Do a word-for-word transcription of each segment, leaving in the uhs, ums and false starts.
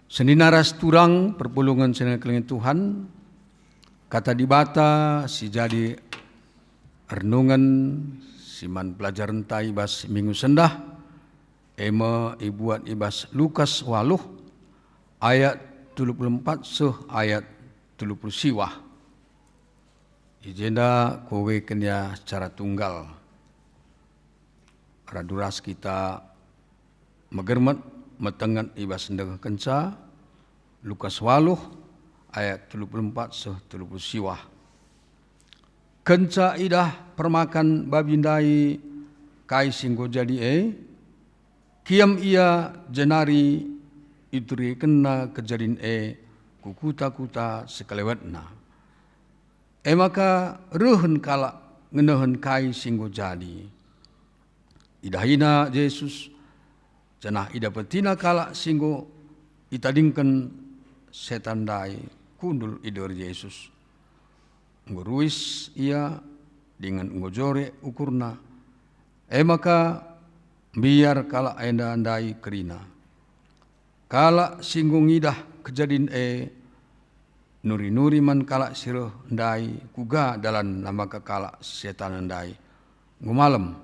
Senina ras turang perpulungen senina kelengen Tuhan, Kata Dibata si jadi renungen si man pelajarenta i bas minggu sendah, e me ibuat i bas Lukas waluh ayat telu puluh empat seh ayat telu puluh siwah. I jenda kuegeken ia secara tunggal. Radu ras kita megermet, metenget i bas ndengehkenca, Lukas waluh ayat telu puluh empat seh telu puluh siwah. Kenca idah permakan babi ndai kai si enggo jadi e, kiam ia jenari iturikenna kejadin e ku kuta-kuta sekelewetna. E maka rehen kalak ngenehen kai si enggo jadi. Idahina Jesus, janah idapetina kalak si enggo itadingken setan ndai kundul i deher Jesus. Enggo ruis ia dingen enggo jore ukurna. E maka mbiar kalak enda ndai kerina. Kalak si enggo ngidah kejadin e nuri-nuri man kalak si reh ndai kuga dalanna maka kalak si setanen ndai enggo malem.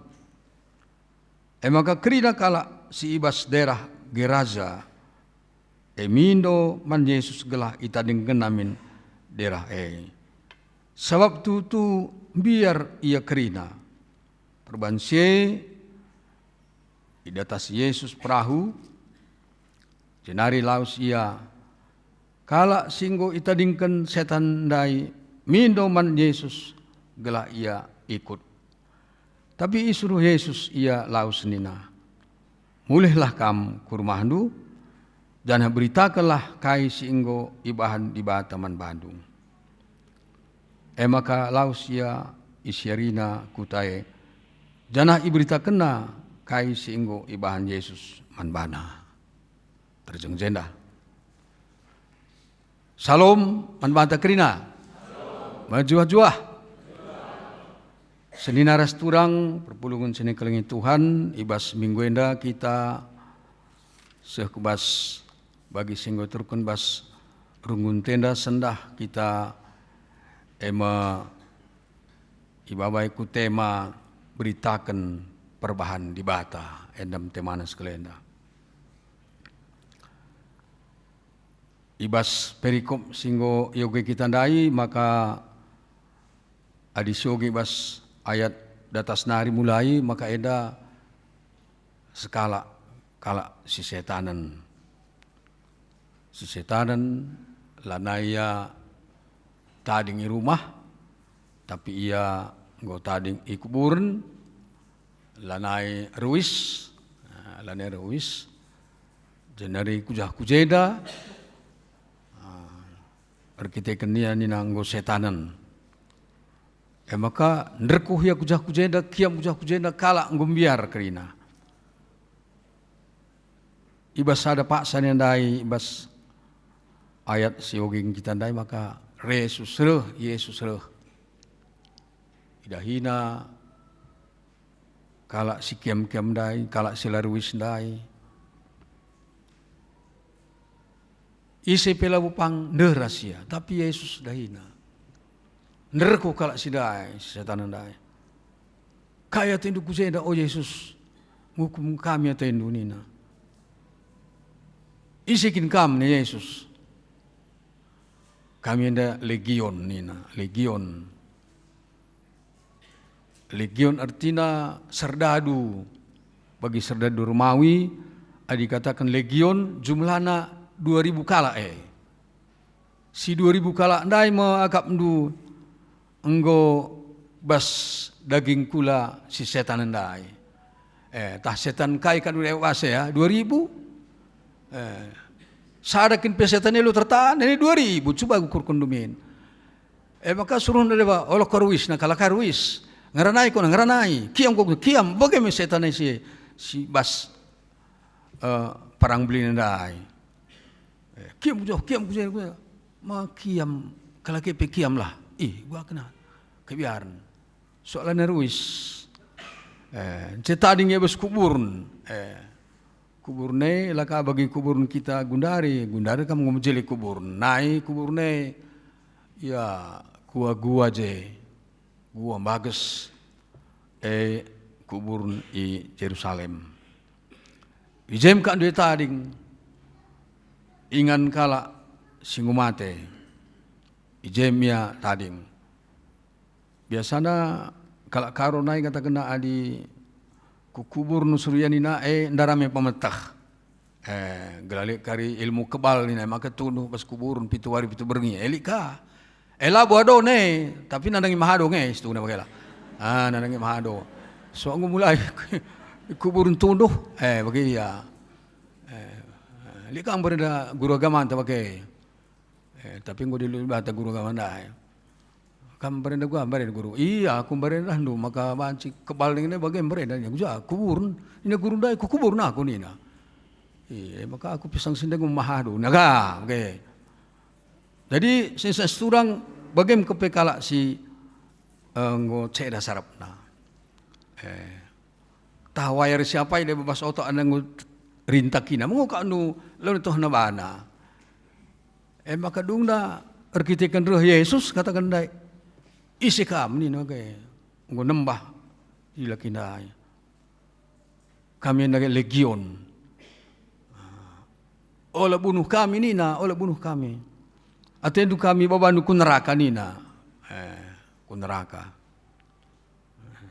E maka kerina kalak si i bas daerah Geraza e mindo man Jesus gelah itadingkenna min daerah e, sabap tuhu-tuhu mbiar ia kerina. Perbahan si e, idatasi Jesus perahu, jenari lawes ia. Kalak si enggo itadingken setan ndai mindo man Jesus gelah ia ikut. Tapi isuruh Jesus ia lawes nina, "Mulihlah kam ku rumahndu, janah beritakenlah kai si enggo ibahan Dibata man bandu." E maka lawes ia, isiarina kuta e, janah iberitakenna kai si enggo ibahan Jesus man bana. Terjeng jenda. Salom man banta kerina. Mejuah-juah. Senina ras turang, perpulungen senina kelengen Tuhan, i bas minggu enda kita seh ku bas bagi si enggo iterusken bas runggun enda sendah kita, e me ibabai ku tema beritaken perbahan Dibata, enda me temana sekalenda. I bas perikop si enggo ioge kita ndai, maka adi sioge i bas ayat datas nari mulai, maka enda sekalak kalak si setanen. Si setanen, lanai ia tading i rumah, tapi ia enggo tading i kuburen, lanai ruis, ah, lanai ruis, jenari kujah-kujenda, ah, erkiteken ia nina enggo setanen. E maka nderkuh ia kujah-kujenda, kiam kujah-kujenda, kalak enggo mbiar kerina. I bas sada paksa enda ndai, i bas ayat si ioge kita ndai, maka Jesus reh, Jesus reh. Idahina kalak si kiam-kiam ndai, kalak si la ruis ndai. Ise pe labo pang ndeh ras ia, tapi Jesus idahina. Nderkuh kalak si ndai, si setanen ndai. "Kai atendu ku jenda, o Jesus? Ngukum kami atendu," nina. "Ise kin kam?" nina Jesus. "Kami enda legion," nina, legion. Legion ertina serdadu. Bagi serdadu Romawi, adi kataken legion, jumlahna dua ribu kalak e. Si dua ribu kalak ndai me akapndu enggo bas daging kula si setan ndai. Eh, tah setan kai kap dua ribu bas e, ya? Dua ribu? Eh, sada kin pe setan elo tertahan, ini dua ribu, cuba ukurken dumin. E maka suruhna deba, "Ola ko ruis, na kalak ka ruis. Ngeranai ko, na ngeranai. Kiam ko, kiam." Bage me setan e si, si bas, eh, parang belina ndai. Eh, "Kiam ku jo, kiam ku jo, ku jo." Ma kiam, kalak e pe kiamlah. Ih, gua kena kebiaren. Soalna ruis. Eh, nce tading ia bas kuburen. Eh, Kuburna e la ka bagi kuburen kita gundari, gundari kam enggo mejile kuburen. Nai kuburna e, ya, gua-gua je, gua mbages, e, kuburen i Jerusalem. I je me kak ndai tading ingan kalak si enggo mate. I je me ia tading. Biasana kalak Karo nai katakenna adi ku kubur nusur ia nina, e, ndarami pemeteh. E, gelah lit kari ilmu kebal nina, maka tunduh bas kuburen pitu wari pitu berngi. E, lit ka. E, labo adona e, tapi nandangi mahado nge, situhuna bage la. Ah, nandangi mahado. So enggo mulai kuburen tunduh, e, bage ia. E, lit ka mbarenda guru agamanta bage. E, tapi enggo dielu Dibata guru agama ndai. Kam mbarenda gua, mbarenda guru. Iya, aku mbarenda ndu, maka banci kebal nina bage mbarenda nina. Kuja, kuburen. Nina guru ndai, ku kuburen aku nina. Iya, maka aku pisang sindeng mahadu. Naga, oke. Jadi, sisa turang bage me kepe kalak si, e, enggo ceda sarapna. E, tah wayar siapa ide bebas oto anda enggo rintakina. Mengo kak nu, lalu tohna bana. E maka dungna erkiteken reh Yesus kataken ndai, "Ise kam?" nina ke, "Enggo nembah ila kinai. Kami ndai legion." "Ola bunuh kami," nina, "ola bunuh kami. Atendu kami babandu ku neraka," nina. Eh, ku neraka.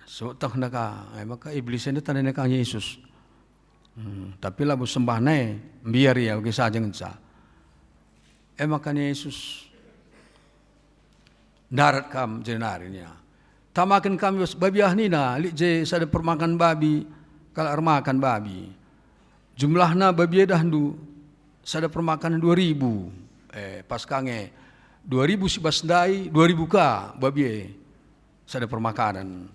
So tehna ka, e maka Iblis enda tandana ka Yesus. Hmm, tapi labo sembahna e, mbiar ia bagi saja ngenca. E maka Yesus, "Ndarat kam jenari," nina. "Tamaken kami bas babiah," nina, "lit je sada permakan babi, kalak ermakan babi. Jumlahna babi e dahndu sada permakan dua ribu." Eh, pas ka nge, dua ribu si bas ndai, dua ribu ka babi e. Sada permakanen.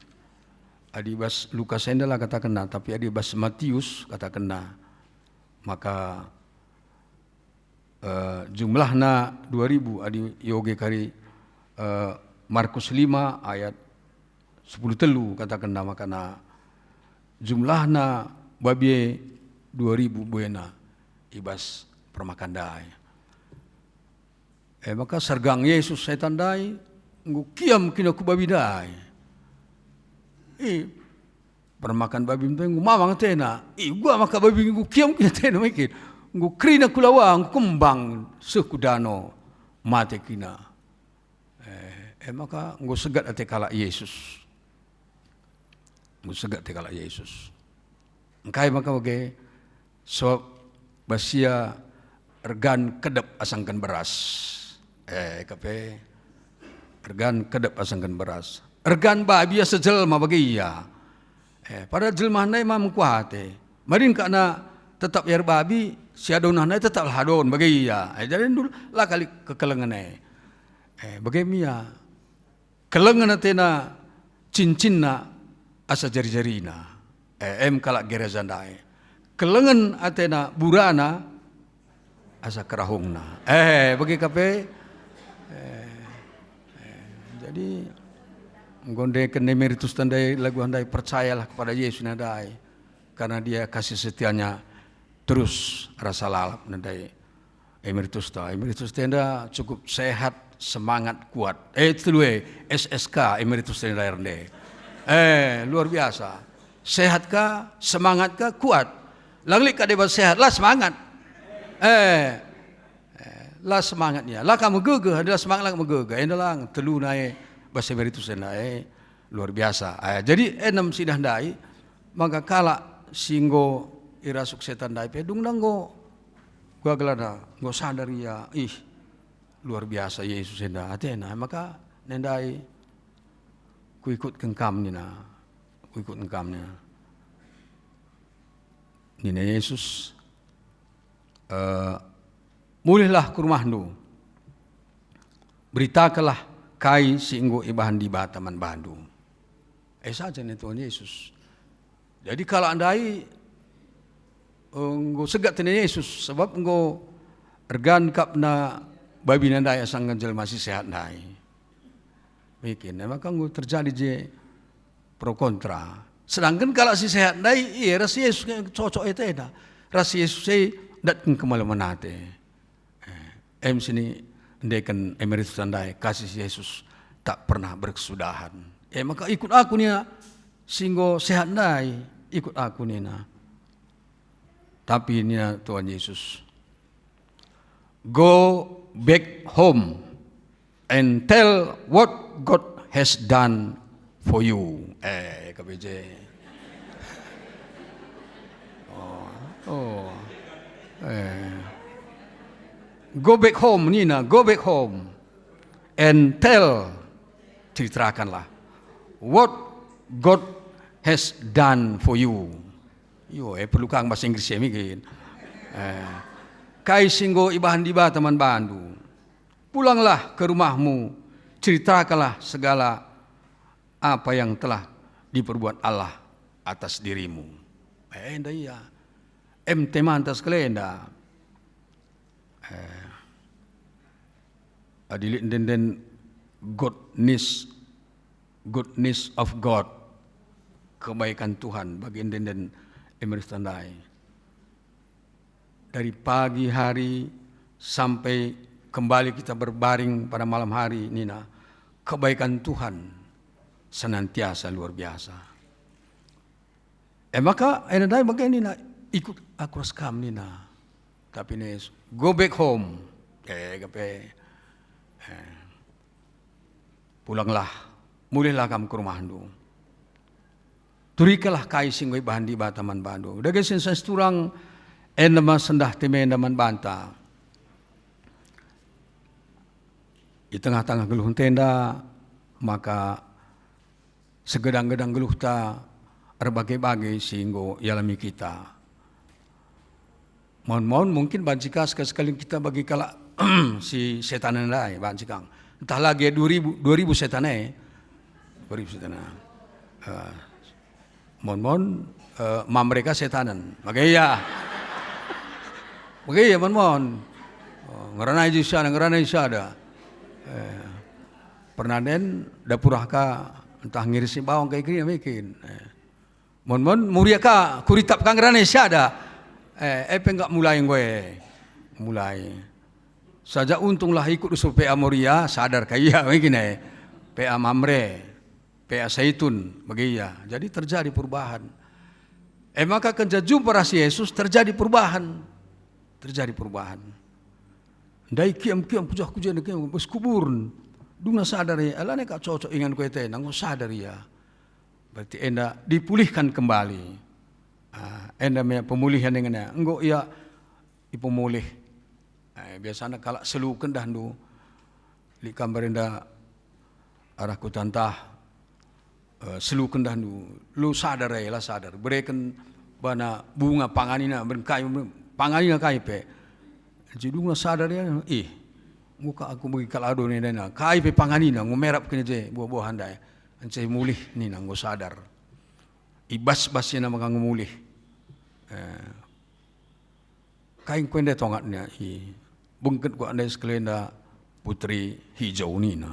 Adi bas Lukas enda la katakenna, tapi adi bas Matius katakenna, maka, eh, jumlahna dua ribu, adi ioge kari, eh, Markus lima ayat sepuluh telu katakenna, makana jumlahna babi e dua ribu buena i bas permakan ndai. E maka sergang Yesus setan ndai, enggo kiam kina ku babi ndai. I, permakan babi ndai enggo mamang atena. I, gua maka babi enggo kiam kina atena mekit. Enggo kerina ku lawa, enggo kembang seh ku dano, mate kina. E, e maka enggo segat ate kalak Yesus. Enggo segat ate kalak Yesus. Engkai maka bage? Sebab bas ia ergan kedep asangken beras. Eh, kepe? Ergan kedep asangken beras. Ergan babi asa jelma bage ia. Eh, padahal jelma ndai ma mekuah ate. Madin kakna tetap ia erbabi, si adona ndai tetap la adon bage ia. Eh, jadi ndul la kali kekelengen e. Eh, bage me ia. Kelengen atena cincinna asa jari-jarina. Eh, em kalak gereja ndai. Kelengen atena burana asa kerahungna. Eh, bage kepe? Eh, eh, jadi, enggo ndeken emeritus ndai lagu ndai, "Percayalah kepada Yesus," nina ndai, "karena Dia kasih setianya terus rasa lalap," nina ndai. Emeritus ta, emeritus enda cukup sehat, semangat, kuat. Eh, telu e, S S K emeritus enda ernde. Eh, luar biasa. Sehat ka, semangat ka, kuat. Lang lit ka deba sehat, la semangat. Eh, eh, la semangat ia. La ka megegeh, adi la semangat la ka megegeh. Enda lang, telu nai bas emeritus enda, eh, luar biasa. Eh, jadi enem sidah ndai, maka kalak si enggo irasuk setan ndai pe dungna enggo Kuga gelana, enggo sadar ia, ih, luar biasa Yesus enda atena. Maka nina ndai, "Kuikutken Kam," nina. "Kuikutken Kam," nina. Nina Yesus, eh, "Mulihlah ku rumahndu, beritakenlah kai si enggo ibahan Dibata man bandu." E saja nina Tuhan Yesus. Jadi kalak ndai, eh, enggo segat atena Yesus, sebab enggo ergan kapna babina ndai asangken jelma si sehat ndai. Bikin, e maka enggo terjadi je pro kontra. Sedangken kalak si sehat ndai, ia ras Yesus nge cocok atena. Ras Yesus e datken kemalemen ate. Eh, em sini ndeken emeritus ndai, kasih Yesus tak pernah berkesudahan. E maka, "Ikut aku," nina, "si enggo sehat ndai, ikut aku," nina. Tapi nina Tuhan Yesus, "Go back home and tell what God has done for you." Eh, K B J. Oh, oh. Eh. "Go back home," nina, "go back home and tell," ceritakanlah, "what God has done for you." Yo, eh, perlu kang bahasa Inggris ya, mungkin. Eh, kai si enggo ibahan Dibata man bandu. Pulanglah ke rumahmu, ceritakanlah segala apa yang telah diperbuat Allah atas dirimu. Eh, enda ia. Em temanta sekalenda. Eh, adi lit ende-enden goodness, goodness of God, kebaikan Tuhan bagi ende-enden emeritus ndai. Dari pagi hari sampai kembali kita berbaring pada malam hari, nina, kebaikan Tuhan senantiasa luar biasa. E maka, enda ndai bage nina, "Ikut aku ras kam," nina. Tapi nina Yesus, "Go back home." Eh, gape. Eh. "Pulanglah, mulihlah kam ke rumahndu. Turikenlah kai si enggo ibahan Dibata man bandu." Dage sensa siturang, enda me sendah temenda man banta. I tengah-tengah geluh ntenda, maka segedang-gedang geluhta erbage-bage si enggo ialami kita. Maun-maun mungkin banci ka sekali-sekali kita bagi kalak si setan ndai, banci kang. Ntah lagi dua ribu, dua ribu setan e. Dua ribu setan e. Eh, maun-maun, eh, Mamre ka setanen. Maka ia. Maka ia, maun-maun. Oh, ngerana ise sada, ngerana ise sada. Eh, pernanen dapurah ka, ntah ngirisi bawang kai kerina mungkin. Eh. Mon-mon muria ka, kuritap ka ngerana ise sada. Eh, e pe enggak mulai enggo e. Mulai. Saja untunglah ikut usul P A Moria, sadar ka ia, begini. P A Mamre, P A Saitun, bagi ia. Jadi terjadi perubahan. E maka kenca jumpa ras Yesus terjadi perubahan. Terjadi perubahan. Ndai kiam-kiam, kujah-kujah, ndai kiam, bas kuburen. Dungna sadar ia, alana ka cocok ingan kuete, enggo sadar ia. Berarti enda dipulihkan kembali. Ah, enda me pemulihan ingan ia. Enggo ia ipemulih. Eh, biasana kalak seluken dahndu. Lit kambar enda arah kutantah, eh, seluken dahndu. Lu sadar e, la sadar. Bereken bana bunga panganina, beren kai, panganina kai pe. Jadi dungna sadar ia, ih, enggo ka aku bagi kalak ado nina, kai pe panganina, enggo merap kena je, buah-buahan ndai. Ence mulih nina enggo sadar. Ibas-bas ia maka enggo mulih. Eh, kai enggo enda tongatna i bengket kuakap ndai sekalenda Putri Hijau nina.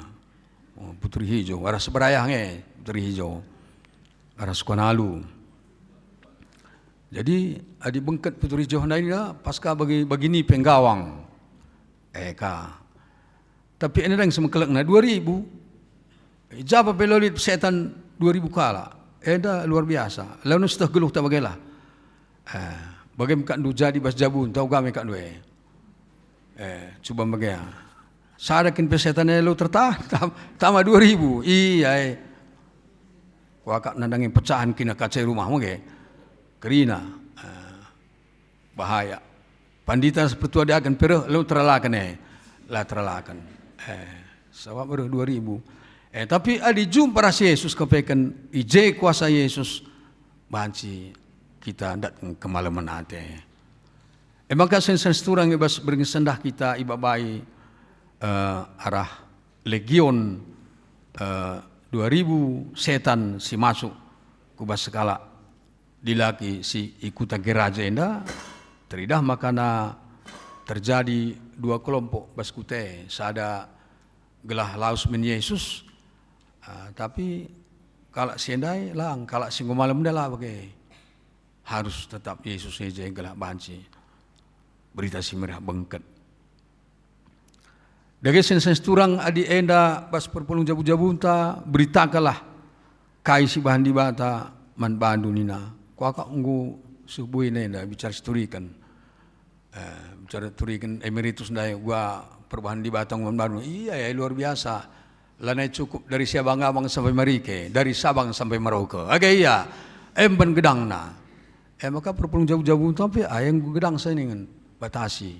Oh, Putri Hijau, arah Seberayah nge, Putri Hijau. Arah Sukonalu. Jadi, adi bengket Putri Hijau ndai nina, pas ka bagi, bagi ni pe nggawang. Eh, ka. Tapi enda dang semekelekna dua ribu. Japa pe la lit setan dua ribu kalak. Enda luar biasa. Lalu seh geluhta bagela. Eh, bage me kak ndu jadi bas jabu, tau game kak ndu e. Eh, cuba bage. Sada kin pe setan e la tertahan, tam-, tama dua ribu. Iya, eh. Kuakap nandangi pecahen kina kaca rumah mage. Kerina. Eh. Bahaya. Pandita seperti diagen pe reh, la teralaken e. La teralaken. Eh, sabap reh dua ribu. Eh, tapi adi jumpa ras Yesus kepeken, i je kuasa Yesus, banci kita ndatken kemalemen ate. E maka sensa siturang i bas berngi sendah kita ibabai, eh, arah legion, eh, dua ribu setan si masuk ku bas sekalak dilaki si i kuta Geraja enda, teridah makana terjadi dua kelompok bas kuta e, sada gelah lawes min Yesus, ah, tapi kalak si ndai lang, kalak si enggo malem enda la bage. harus tetap Yesus e je gelah banci Berita Si Meriah bengket. Dage senina turang adi enda bas perpulungen jabu-jabunta, beritakenlah kai si ibahan Dibata man bandu nina. Kuakap enggo seh buin enda bicara situriken. Eh, bicara turiken emeritus ndai uga perbahan Dibata ngumban baru. Iya, ya, luar biasa. Lanai cukup dari Siabang-abang sampai Marike, dari Sabang sampai Merauke. Age iya, emben gedangna. E maka perpulung jabu-jabu tapi ae enggo gedang seningen batasi.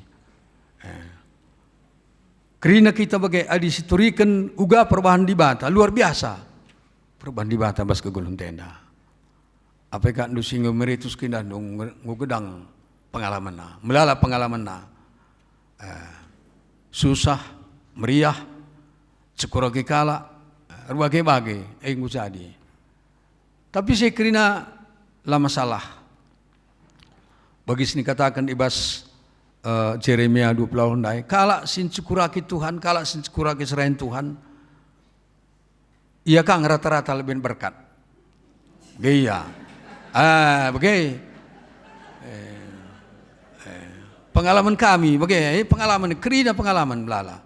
Eh. Kerina kita bage adi situriken uga perbahan Dibata, luar biasa. Perbahan Dibata bas kegeluhenta enda. Apai kak ndu si enggo emeritus kin dah ndu nge-, enggo gedang pengalamenna, melala pengalamenna. Eh, susah, meriah, cekuraki kalak, eh, erbage-bage, eh, enggo jadi. Tapi si kerina la masalah. Bagi si nikataken i bas, eh, Jeremia dua puluh ndai, kalak si ncekuraki Tuhan, kalak si ncekuraki serayan Tuhan, ia kang rata-rata leben berkat. Gia. Ah, bage. Eh, eh, pengalaman kami, bage, eh, pengalaman, kerina pengalaman melala.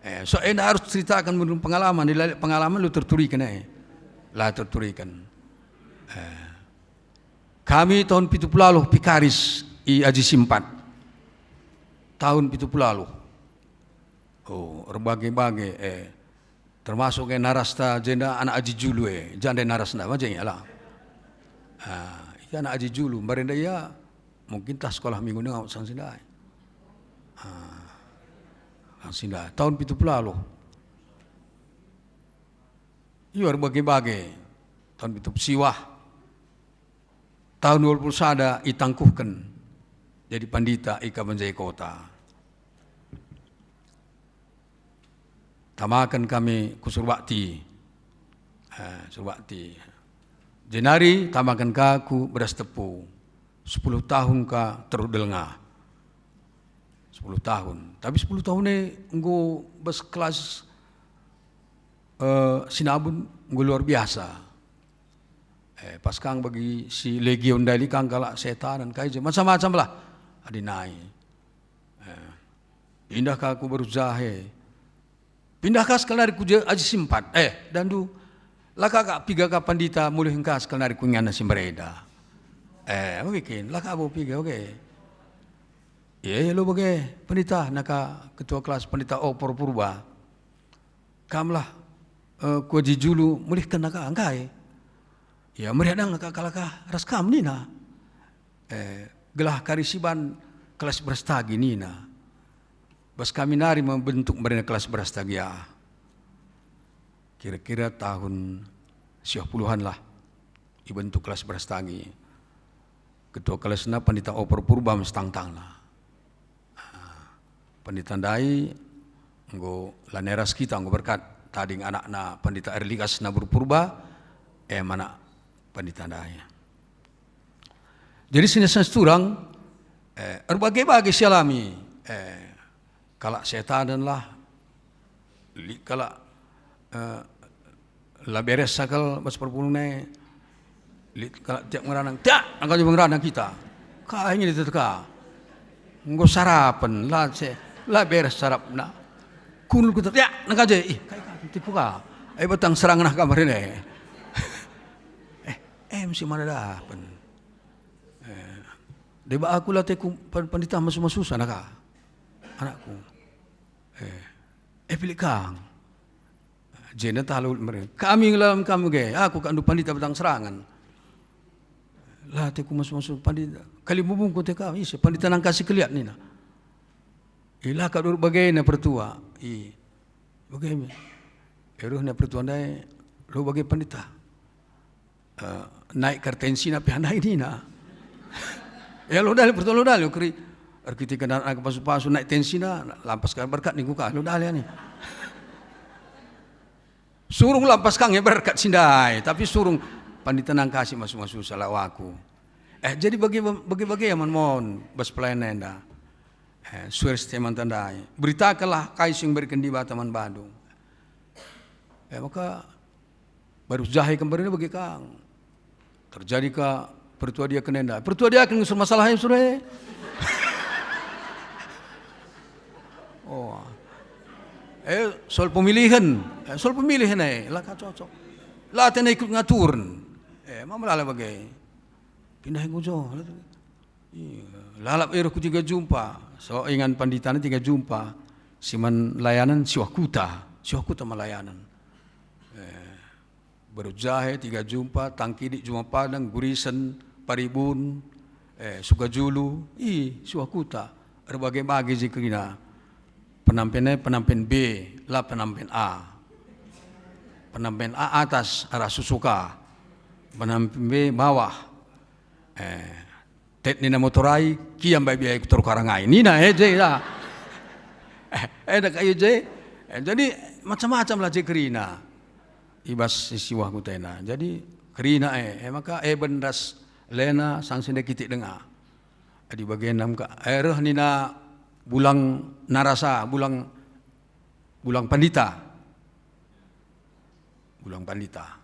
Eh, so enda arus ceritaken menurut pengalaman, di lalek pengalaman lu terturiken, eh. La terturiken. Eh, kami tahun pitu puluh alu pikaris i Aji Simpat. Tahun pitu puluh alu. Oh, erbage-bage, eh. Termasuk e narasta jenda anak Aji Julu e, janda narasna, maja ia lah. Ah, ia anak Aji Julu, mbarenda ia mungkin tah sekolah minggu nengah sang sindai. Ah, sang sindai. Tahun pitu puluh alu. Ia erbage-bage. Tahun pitu puluh siwah. Tahun dua puluh sada itangkuhken jadi pandita i Kabanjai Kota. Tamaken kami ku Surbakti. Eh, Surbakti. Jenari tamaken ka ku Beras Tepu. Sepuluh tahun ka terus delengah. Sepuluh tahun. Tapi sepuluh tahun e enggo bas kelas, eh, sinabun enggo luar biasa. Eh, pas kang bagi si legion ndai lit kang kalak setanen kai je, macam-macam lah. Adi nai. Eh, pindah ka ku Barus Jahe. Pindah ka sekali nari ku je-, Aji Simpat. Eh, dandu, la ka kak piga ka pandita mulih engka sekali nari ku inganna si mbarenda. Eh, bage kin, la ka bo piga, bage. Iya, iya, lo bage, pandita, naka ketua kelas pandita Opor Purba. Kamlah, eh, ku Aji Julu, mulihken naka, engkai? Ya, meriah dang naka kalak ras kam nina. Eh, gelah kari siban kelas Berastagi nina. Bas kami nari membentuk meriah kelas Berastagi, ah. Kira-kira tahun siwah puluhan lah ibentuk kelas Berastagi. Ketua kelasna Pandita Opor Purba me setangtangna. Ah, pandita ndai enggo lanai ras kita, enggo berkat tading anakna Pandita Erlikas Nabur Purba, em anak pandita ndai. Jadi senina turang, eh, erbage-bage sialami, eh, kalak setanen lah, lit kalak, eh, la beres sakal bas perpulung nai, lit kalak tiap ngerana, tiap nangka je ngerana kita. Kai nge diteka. Enggo sarapen, la se, la beres sarapna. Kundul kita, tiap nangka je, ih, kai ka, tipu ka. Eh, betang serangen ah kamar ini. Eh, em si mana dapen. Eh, deba aku la teku pan-, pandita masu-masu sana ka. Anakku. Eh, eh, pilik kang. Jenda talu mere. Kami ngelawan kamu ge. Aku kak ndu pandita betang serangen. La teku masu-masu pandita. Kali bubungku te kami, ise pandita nangkasi keliat nina. Ila kak dulu bagena pertua. I. Bage me. Eruhna pertua ndai, lo bage pandita. Eh, naik kar tensina pe ndai nina. Ya, lo dali, pertua lo dali, keri. Erkiteken anak pasu-pasu naik tensina, lampas ka berkat ningku ka, lo dali ani. Surung lampas kang ya berkat si ndai, tapi surung pandita nangkasi masu-masu salah waku. Eh, jadi bagi, bagi-bagi ya mon-mon, bas pelayanan enda. Eh, suer stemanta ndai. Beritakenlah kai si ibereken Dibata man bandu. Eh, maka Barus Jahe kembarina bage kang. Terjadi ka Pertua diaken enda. Pertua diaken ngusur masalah e sure. Oh. Eh, soal pemilihan. Eh, soal pemilihan eh, la ka cocok. La tena ikut ngaturen. Eh, ma melala bage. Pindah ku jo. Iya, lalap ero ku Tiga Jumpa. So ingan panditana Tiga Jumpa. Si man layanan Siwah Kuta. Siwah Kuta malayanan. Eh, Baru Jahe, Tiga Jumpa, Tangkidik, Juma Padang, Gurisen, Paribun, eh, Sukajulu, i, Siwah Kuta. Erbage-bage je kerina. Penampen e, penampen B, la penampen A. Penampen A atas, arah Susuka. Penampen B bawah. Eh, tet nina motor ai, kiam bai biai ku Terukarang ai. Nina, eh, je, ya. Eh, eh, dak ayo je. Eh, jadi, macam-macam lah je kerina. I bas si Siwah Kuta ena. Jadi, kerina, eh, eh, maka Eben ras Lena sang si ndai kitik denga. Adi bagenda maka, eh, reh nina Bulang Narasa, Bulang, Bulang Pandita. Bulang Pandita.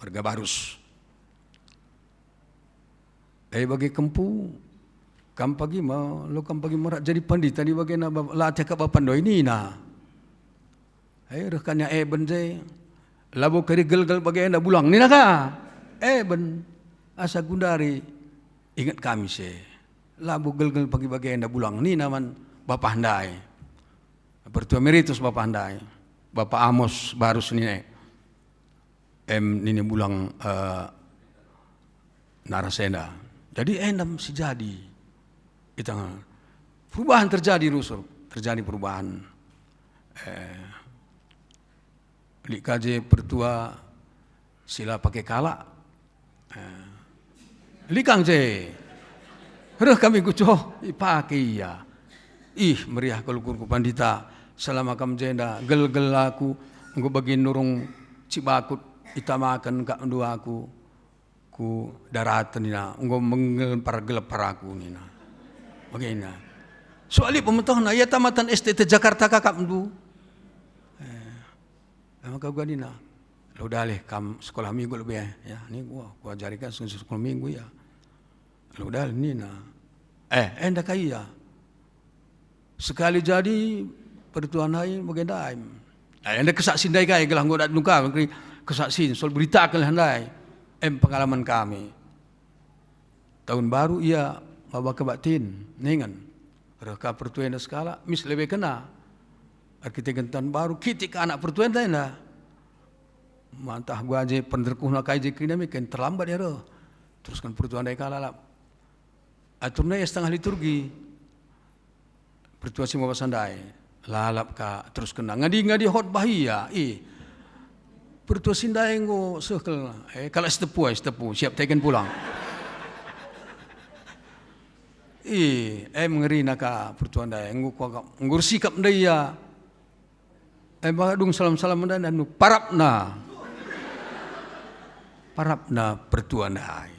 Marga Barus. Eh, bage kempu, kam pagi ma, lo kam pagi merat jadi pandita di bagena bap-, la ate kap bapan doi nina. Eh, reh kanya Eben je, labo keri gelgel bagenda Bulang nina ka. Eben, asa gundari inget kami se. Labo gelgel pagi bagenda Bulang nina man bapah ndai. Pertua Emeritus bapah ndai. Bapak Amos Barus nina. Em nini Bulang, eh, Narasena. Jadi endam si jadi. Kita perubahan terjadi rusur, terjadi perubahan. Eh, lit ka je pertua si la pake kalak. Eh, Likang je. Reh kami ku coh, ipake ia. Ih, meriah kal ukurku pandita, selama kam jenda, gelgel aku, enggo bagi nurung cibakut, itamaken kap ndu aku, ku daraten nina, enggo menggelepar-gelepar aku nina. Bagena. Soal i pemetehna, ia tamatan S T T Jakarta kakap ndu. Eh. E maka uga nina, "Lo dalih kam sekolah minggu lebe, ya, ni gua, kuajari kan sekolah minggu, ya." Lo dalih nina, "Eh, enda kai, ya? Sekali jadi pertua ndai bagenda ai." Eh, enda kesaksi ndai kai gelah enggo dat nungka, kesaksin, sol beritaken lah ndai. Em pengalaman kami. Tahun baru ia maba kebaktin, ningen. Reh ka pertua enda sekalak, mis lebe kena. Erkiteken tahun baru, kitik ka anak pertua enda enda. Mantah gua je penderkuhna kai je kerina me kin terlambat ia reh. Terusken pertua ndai ka lalap. Aturna ia setengah liturgi. Pertua si maba sandai, lalap ka teruskenna. Ngadi-ngadi khotbah ia, ih. Pertua si ndai enggo seh kal, eh, kalak si tepu, eh, si tepu, siap teken pulang. Ih, eh, mengerina ka pertua ndai, enggo kuakap, enggo ersikap ndai ia. Eh, maka dung salam-salam ndai, anu, parapna. Parapna pertua ndai.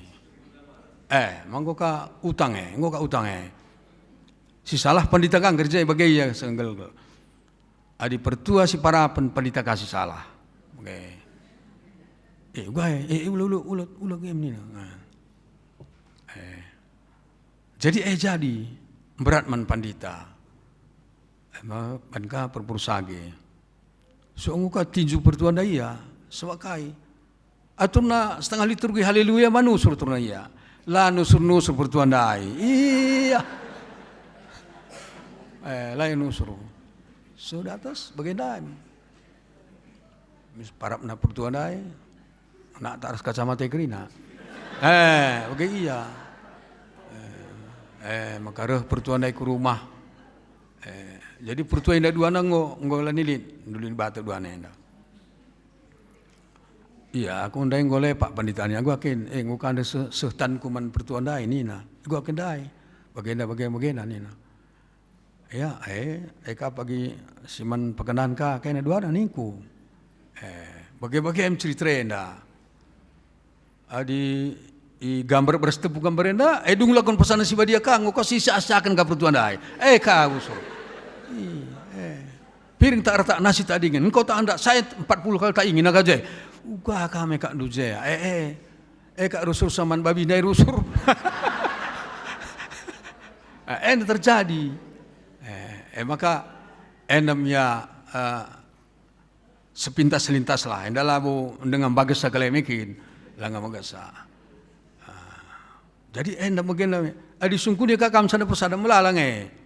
Eh, manggo ka utang, eh, enggo ka utang, eh. Si salah pandita ka ngerjai bage ia senggelgel. Adi pertua si parapen pandita ka si salah. Oke. Eh, uga, eh, eh, ula, ula, ula, ula game nina. Nah. Eh. Jadi, eh, jadi berat man pandita. Eh, ma-, man ka perpur sage. So enggo ka tinju pertua ndai ia, sebab kai? Aturna setengah liturgi haleluya ma nusur aturna ia. La nusur-nusur pertua ndai. Iya. Eh, la nusur. So datas bagenda. Mis parapna pertua ndai. Anakta ras kacamata kerina. Eh, bage ia. Eh, eh, maka reh pertua ndai ku rumah. Eh, jadi pertua enda duana enggo, enggo la nilit, ndulin batu duana enda. Iya, aku ndai enggo lepak panditani, aku akin, eh, enggo kande seh, seh tanku man pertua ndai nina. Enggo akin ndai. Bagenda, bagenda, bagenda nina. Ya, eh, eka pagi si man pekenan ka kena duana ningku. Eh, bage-bage em cerita enda. Adi i gambar beras tepu gambar enda, eh, dung lakon pesan si badia ka, enggo ka si asaken ka pertua ndai. Eh, ka usur. Ih, eh. Piring tak retak nasi tak dingin, engkau tak andak saya empat puluh kali tak ingin aga je. Uga kami kak ndu je. Eh, eh. Eh, kak rusur saman babi ndai rusur. Eh, enda terjadi. Eh, eh, maka enda me ia, eh, sepintas-selintas lah, enda labo ndengah bagesa kal e mekin, langa bagesa. Ah, jadi enda me gena, adi sungkun ia kak kam sada persada melala nge.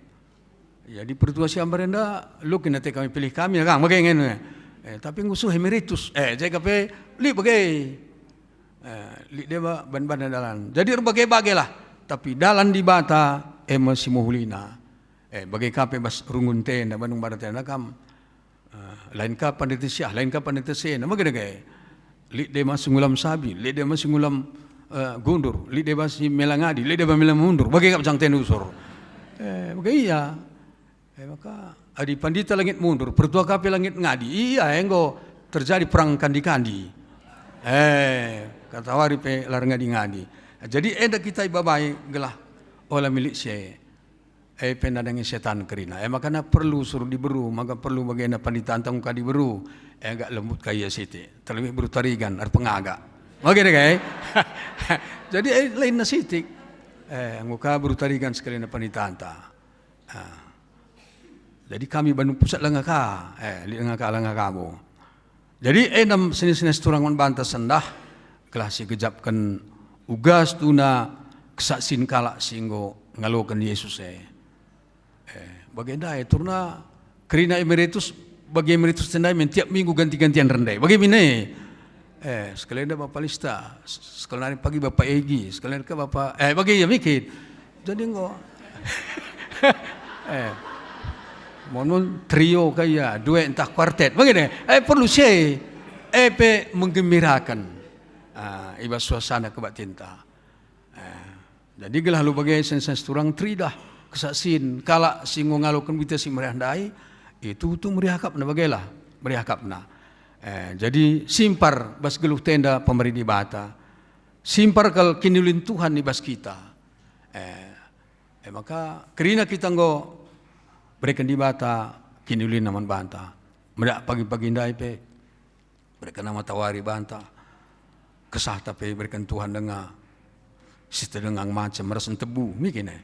Jadi pertua si ambar enda, lo kin ate kami pilih kami, kang bage nge. Eh, tapi nggo suh emeritus. Eh, jadi kape lit bage. Eh, lit deba ban-ban dalan. Jadi erbage-bagelah, tapi dalan Dibata e me si mehulina. Eh, bage kape bas runggun tenda, bandung bara tenda kam. Eh, lain ka pandita si ah, lain ka pandita si enda, mage dage. Lit deba si ngulam sabi, lit deba si ngulam, eh, gundur, lit deba si mela ngadi, lit deba mela mundur, bage kap jang tenda usur. Eh, bage ia. Eh, maka adi pandita langit mundur, pertua kape langit ngadi, ia enggo terjadi perang kandi-kandi. Eh, katawari pe lar ngadi-ngadi. Jadi enda kita ibabai gelah ola milik si e. E pe nadangi setan kerina. E makana perlu suruh diberu, maka perlu bagenda pandita ntah enggo ka diberu. E agak lembut ka ia sitik. Terlebih beru Tarigan, erpengaga. Bage dage. Jadi, e, lainna sitik. E, enggo ka beru Tarigan sekalina panditanta. Ah. Jadi kami Bandung Pusat langa ka. E, lit langa ka, langa ka bo. Jadi, enda me senina-senina si turang man banta sendah, gelah sigejapken uga situhuna kesaksin kalak si enggo ngaloken Yesus e. Eh, bagenda e, turna kerina emeritus, bagi emeritus tenda e, men tiap minggu ganti-gantian rende. Bage min e. Eh, sekalenda Bapa Lista, s-, sekalenda pagi Bapa Egi, sekalenda ka Bapa, eh, bage ia mikin. Jadi enggo. Eh, monon trio ka ia, duet ntah kuartet, bage deh. Eh, perlu si e, e pe menggembiraken, ah, i bas suasana kebaktinta. Eh, jadi gelah alu bage senina-senina si turang teridah kesaksin kalak si enggo ngaloken berita si meriah ndai, itu tuhu meriah akapna, bagelah meriah akapna. Eh, jadi simpar bas geluh tenda pemere Dibata. Simpar kal kiniulin Tuhan i bas kita. Eh, e maka kerina kita enggo bereken Dibata kiniulina man banta. Medak pagi-pagi ndai pe bereken matawari banta. Kesahta pe bereken Tuhan denga. Sitandai denga macem ras ntebu, mikin e.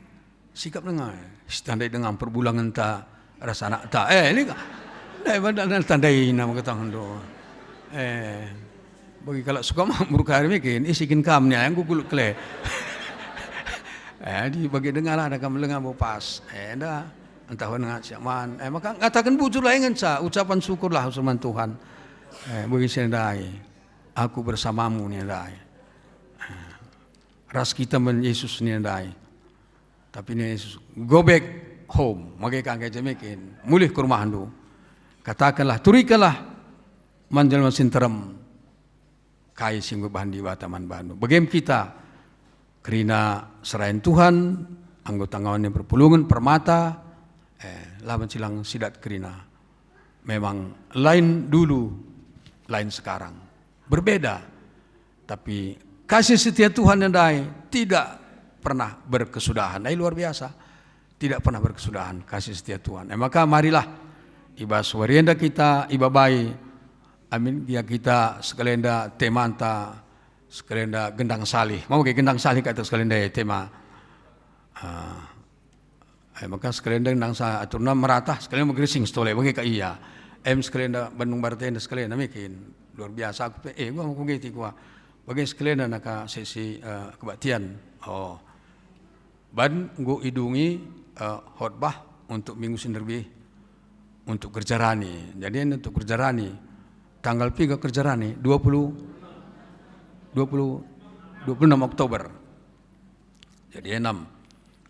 Sikap denga, sitandai denga perbulangenta ras anakta. Eh, ini ka. Ndai banta tandaina meketahenndu. Eh, bagi kalak Sukamakmur kari mikin, isikin kam nia, enggo gulut kele. Eh, di bagi dengalah ada kam lenga bo pas. Eh, enda, entah wen ngat siap man. Eh, maka ngataken bujurlah, ingetsa, ucapan syukurlah usur man Tuhan. Eh, bagi si ndai, "Aku bersamamu," nia ndai. Eh, ras kita man Yesus nia ndai. Tapi nia Yesus, "Go back home." Mage ka engkai jamikin, mulih ku rumahndu. Katakenlah, turikenlah man jelma si nterem kai si enggo ibahan Dibata man bandu. Bage me kita, kerina serayan Tuhan, anggota ngawan ni perpulungen, permata, eh, la mencilang sidat kerina. Memang lain dulu, lain sekarang. Berbeda. Tapi kasih setia Tuhan ndai tidak pernah berkesudahan. Ndai luar biasa. Tidak pernah berkesudahan kasih setia Tuhan. E maka marilah i bas wari enda kita ibabai, amin gia kita sekalenda temanta, sekalenda gendang salih. Mau ke gendang salih kata sekalenda tema. Ah, e maka sekalenda gendang sa aturna meratah, sekalenda megerising setole, bage ka ia. Em sekalenda Bandung Bartenda sekalenda mikin. Luar biasa aku pe, eh, gua aku geti gua. Bage sekalenda naka sesi, eh, kebaktian. Oh. Ban enggo idungi, eh, khotbah untuk minggu si nderbih, untuk Gereja Rani. Jadi, untuk Gereja Rani, tanggal piga Gereja Rani? Dua puluh, dua puluh, dua puluh enam Oktober. Jadi, enam.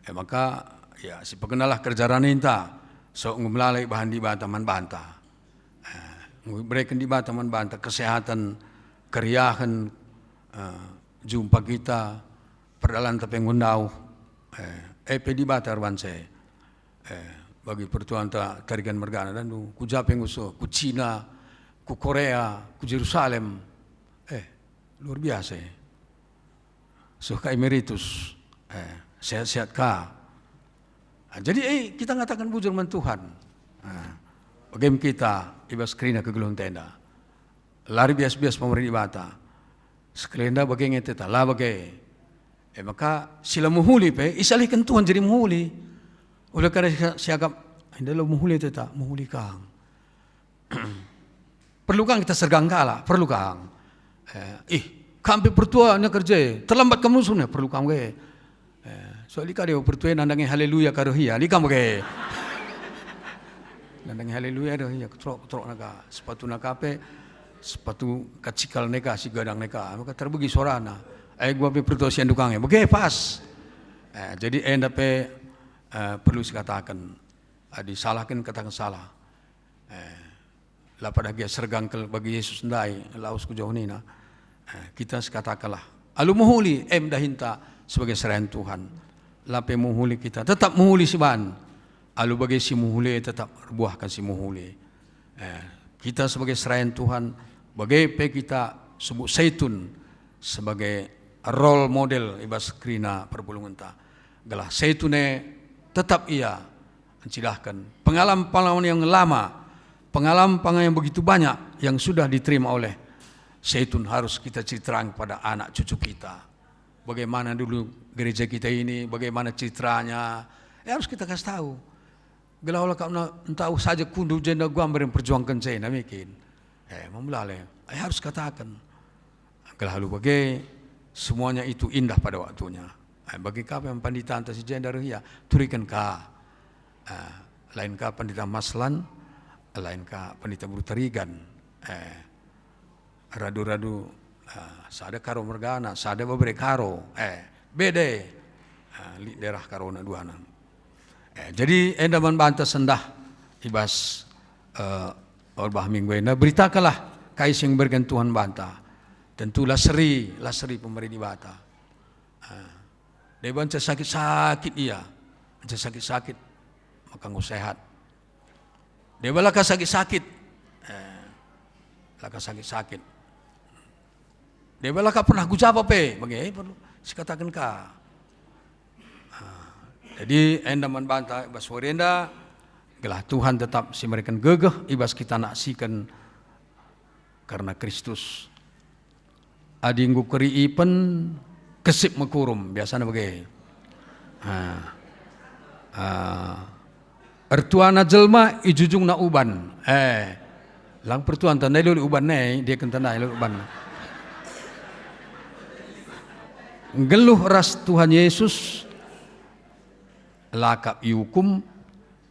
Eh, maka, ya, sipegenalah Gereja Rani enta, so enggo melala ibahan Dibata man banta. Eh, enggo ibereken Dibata man banta kesehatan, keriahen, eh, jumpa kita, perdalanta pe enggo ndauh. Eh, e pe Dibata erbahanca e. Eh, bagi pertuanta Tarigan mergana, dandu, ku ja pe enggo seh, ku Cina, ku Korea, ku Jerusalem. Eh, luar biasa e. Seh ka emeritus. Eh, sehat-sehat ka. Ah, jadi, eh, kita ngataken bujur man Tuhan. Ah, bage me kita i bas kerina kegeluhenta enda. Lari bias-bias pemere Dibata. Sekalenda bage nge teta, la bage. E maka si la mehuli pe isalihken Tuhan jadi mehuli. Oleh karena si, si akap, "Enda la mehuli teta, mehuli kang." Perlu kang kita sergang kalak, perlu kang. Eh, ih, kam pe pertua nia kerja, terlambat kam rusuna, perlu kang we. Eh, soal ika dia pertua nandangi haleluya karo hia, nika mege. Nandangi haleluya doh hia, ketrok-ketrok naka, sepatu naka pe, sepatu kacikal neka, si gadang neka, maka terbegi suarana. Eh, gua pe pertua si andukange, bege pas. Eh, jadi enda pe, eh, perlu sikataken. Adi salah kin kataken salah. Eh, la pada gia sergang kal bagi Yesus ndai, lawes ku jauh nina. Eh, kita sikatakenlah, alu mehuli, em dahinta sebagai serayan Tuhan. La pe mehuli kita, tetap mehuli siban. Alu bage si mehuli, tetap erbuahken si mehuli. Eh, kita sebagai serayan Tuhan, bage pe kita subuk Saitun sebagai role model i bas kerina perpulungenta. Gelah Saitun e tetap ia encidahken pengalaman-pengalaman yang lama, pengalaman-pengalaman yang begitu banyak yang sudah diterima oleh Saitun harus kita ceritakan kepada anak cucu kita. Bagaimana dulu gereja kita ini, bagaimana ceritanya, ya harus kita kasih tahu. Gelah ola kap na ntau saja kundu jenda guambar yang perjuangken cena mikin. Eh, memelale. Eh, harus kataken. Gelah alu bage, semuanya itu indah pada waktunya. Eh, bagi kap yang pandita anta si jenda reh ia, turiken ka. Eh, lain ka pandita Maslan, lain ka pandita Guru Tarigan. Eh, radu-radu, ah, sada Karo mergana, sada bebere Karo, eh, bede, ah, lit daerah Karona duana. Eh, jadi enda man banta sendah i bas, eh, orbah minggu enda, beritakanlah kai si ibereken Tuhan banta. Tentu la seri, la seri pemere Dibata. Ah, deba nca sakit-sakit ia, nca sakit-sakit, maka enggo sehat. Deba la ka sakit-sakit. Eh, la ka sakit-sakit. Deba la ka pernah ku japa pe, bage, eh, perlu sikataken ka. Ah, jadi enda man banta i bas wari enda, gelah Tuhan tetap si mereken gegeh i bas kita naksiken kerna Kristus. Adi enggo keri ipen, kesip me kurum, biasana bage. Ah. Ah. Ertuana jelma, ijujungna uban. Eh. Lang pertuanta ndai luli uban nai, dia kenta ndai luli uban. Nggeluh ras Tuhan Yesus, la kap iukum,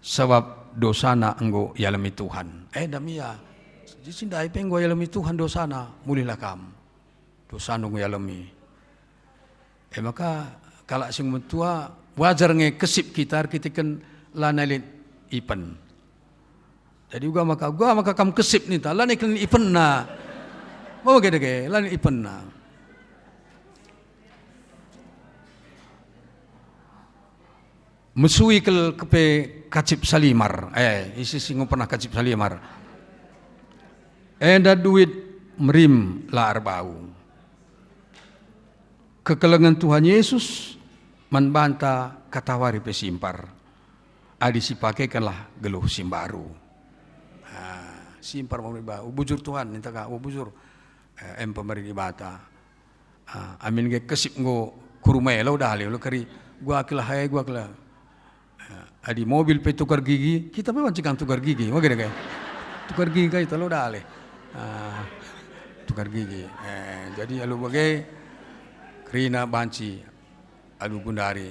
sabap dosana enggo ialemi Tuhan. Eh, dam ia. Jadi si ndai pe enggo ialemi Tuhan dosana, mulihlah kam. Dosandu enggo ialemi. E maka kalak si metua wajar nge kesip kita erkiteken lanai lit ipen. Jadi uga maka, uga maka kam kesip ninta, lanai lit ipenna. Mau gede ge, lanai lit ipenna. Mesui kal kepe kacip salimar. Eh, isi si enggo pernah kacip salimar. Enda duit merim la erbau. Kekelengen Tuhan Yesus man banta katawari pe simpar. Adi sipakekenlah geluh si mbaru. Ah, simpar mami ba, "Oh, bujur Tuhan," ninta ka, "Oh, bujur." Eh, em pemere Dibata. Ah, amin nge kesip enggo ku rumah e, la dale, la keri, "Gua kelah, hai, gua kelah." Ah, adi mobil pe tukar gigi, kita pe banci kang tukar gigi, bage dage. Tukar gigi kai ta la dale. Ah, tukar gigi. Eh, jadi alu bage kerina banci alu gundari.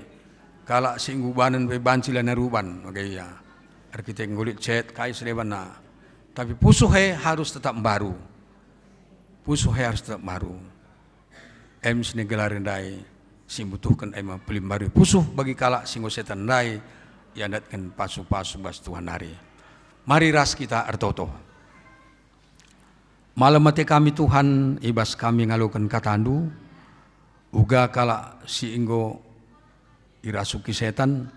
Kalak si enggo ubanen pe banci la naruban, bage ia. Erkite enggo lit cet kai sedebanna. Tapi pusuh e harus tetap mbaru. Pusuh e harus tetap mbaru. Em sine gelari ndai si mbutuhken e me pelimbaru pusuh bagi kalak si enggo setan ndai iandatken pasu-pasu bas Tuhan nari. Mari ras kita ertoto. Malem ate kami, Tuhan, i bas kami ngaloken kataNdu, uga kalak si enggo irasuki setan,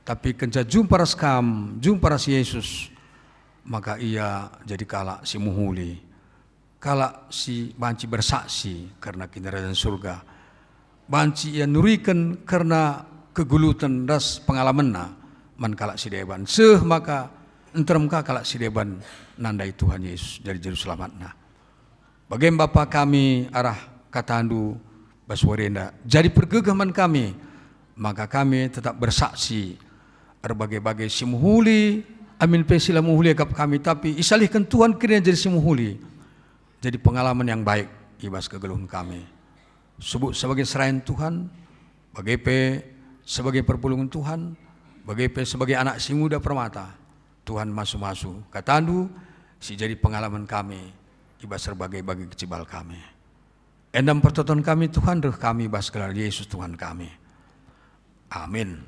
tapi kenca jumpa ras Kam, jumpa ras Yesus, maka ia jadi kalak si mehuli. Kalak si banci bersaksi kerna Kinirajan Surga, banci ia nuriken kerna kegeluten ras pengalamenna man kalak si deban, seh maka nterem ka kalak si deban nandai Tuhan Yesus jadi Juru Selamatna. Bage me Bapa kami, arah KataNdu bas wari enda jadi pergegeh man kami, maka kami tetap bersaksi erbage-bage si mehuli, amin pe si la mehuli akap kami, tapi isalihken Tuhan kerina jadi si mehuli, jadi pengalaman yang baik i bas kegeluhen kami. Subuk sebagai serayan Tuhan, bage pe sebagai perpulungen Tuhan, bage pe sebagai anak si nguda permata, Tuhan masu-masu KataNdu si jadi pengalaman kami i bas erbage-bage kecibal kami. Enda me pertoton kami, Tuhan, reh kami bas gelar Yesus Tuhan kami. Amin.